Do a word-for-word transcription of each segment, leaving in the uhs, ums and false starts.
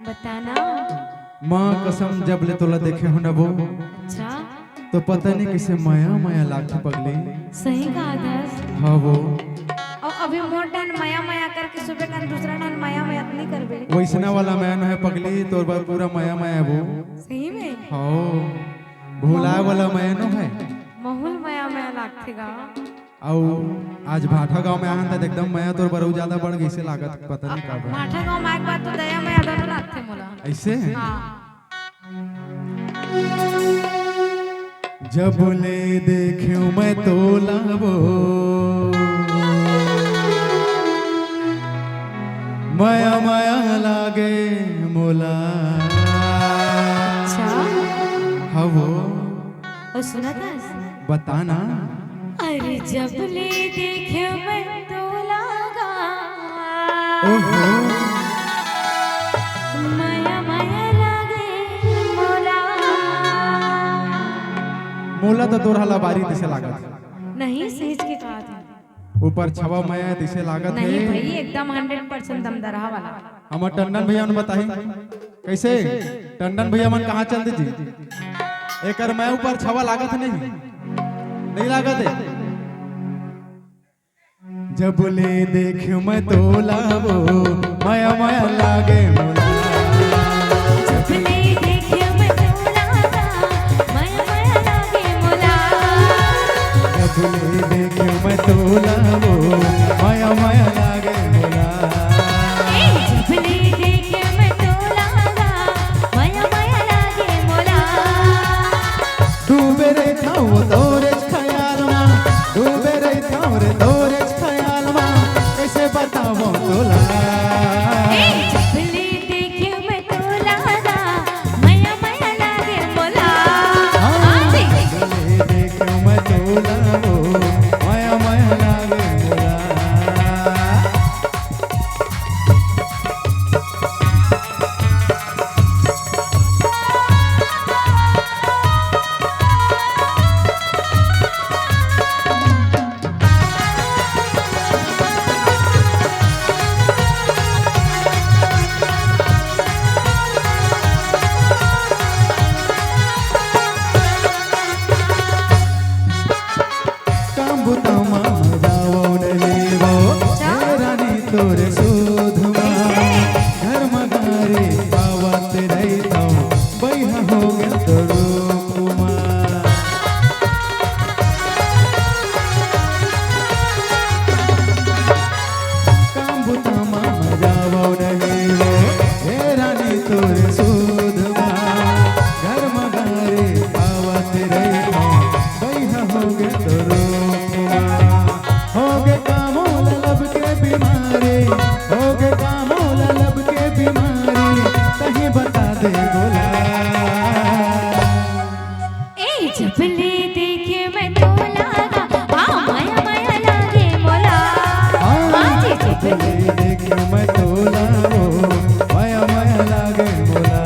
बता ना। माँ कसम, जब ले तोला देखे हो ना वो, अच्छा। तो पता नहीं कइसे मया मया लागथे पगली। सही कहा दस। हाँ वो। अउ अभी मोर डहन मया मया करके सुबह डहन दूसरा डहन मया मया तो नहीं करबे। वइसना वाला मया नोहे पगली, तोर बर पूरा मया मया वो। सही में? हाँ। भुलाए वाला मया नोहे। महू ल मया मया लागथे गा। अउ आज भाठा गांव में आहन त एकदम मया तोर बर अउ ज्यादा बढ़ गइसे लागत, पता नहीं काबर। भाठा गांव में आए के बाद तो दया मया दोनों लागथे मोला। अइसे? हाँ। जब ले देखेंव मैं तोला वो, मया मया लागे मोला। अच्छा। हाँ वो। अउ सुनत हस? बता ना। अरे जब ले देखेंव मैं तोला गा। ओहो। मया मया लागे मोला। मोला तो तोर हा लबारी तइसे लागत। नहीं, सहीच के कहा था। ऊपर छवा मया तइसे लागत नहीं हे। भाई, एकदम हंड्रेड परसेंट दमदरहा वाला। हमर टंडन भैया मन बताही कइसे? टंडन भैया मन कहाँ चल दे जी? एकर मया ऊपर छवा लागत नहीं, नहीं लागत हे। जब ले देखेंव मैं तोला वो, मया मया लागे मोला। जब ले देखेंव मैं तोला गा, मया मया लागे मोला। जब ले देखेंव मैं तोला वो, मया मया लागे मोला। ए, जब ले देखेंव मैं तोला गा, मया मया लागे मोला। डूबे रहिथंव तोरेच खयाल मा, डूबे रहिथंव रे तोरेच खयाल मा, कइसे बतावंव तोला। ए, जब ले देखेंव मैं तोला गा, मया मया लागे मोला। हाँ, हाँ जी। जब ले देखेंव मैं तोला वो, मया मया लागे मोला। काम बुता मा जावंव न लेवंव, अच्छा। हे रानी तोरे सुध मा। कइसे? घर मा गारी पावत रहिथंव, बइहा हो गेंव तोर रूप मा। काम बुता मा जावंव न लेवंव, हे रानी तोरे सुध मा। घर मा गारी पावत रहिथंव, बइहा हो गेंव तोर रूप मा। हो गे का मोला लब के बीमारी, हो गे का मोला लब के बीमारी, तहीं बता दे बोला। ए, जब ले देखेंव मैं तोला गा, हाँ, मया, मया लागे मोला। हाँ, हाँ जी, जब ले देखेंव मैं तोला वो, मया, मया लागे मोला।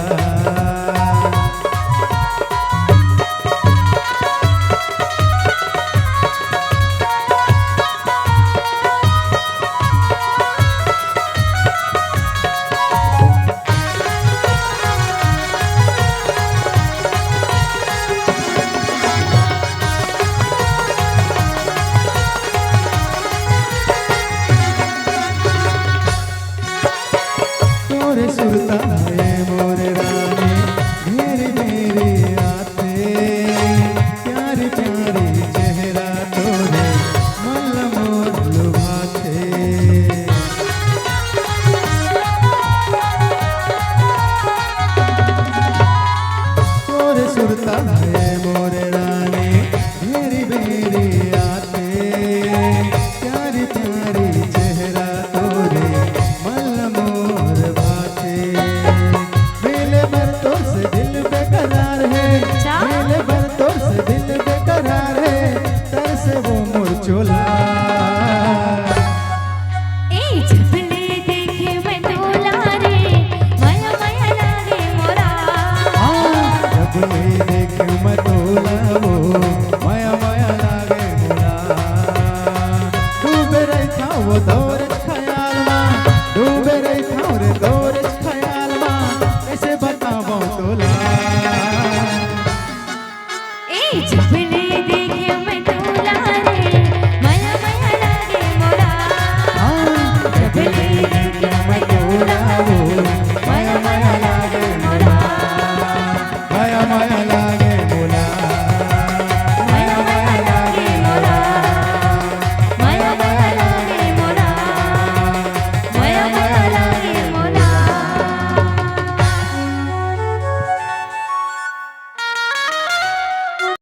तोरे सुरता हे मोरे राम,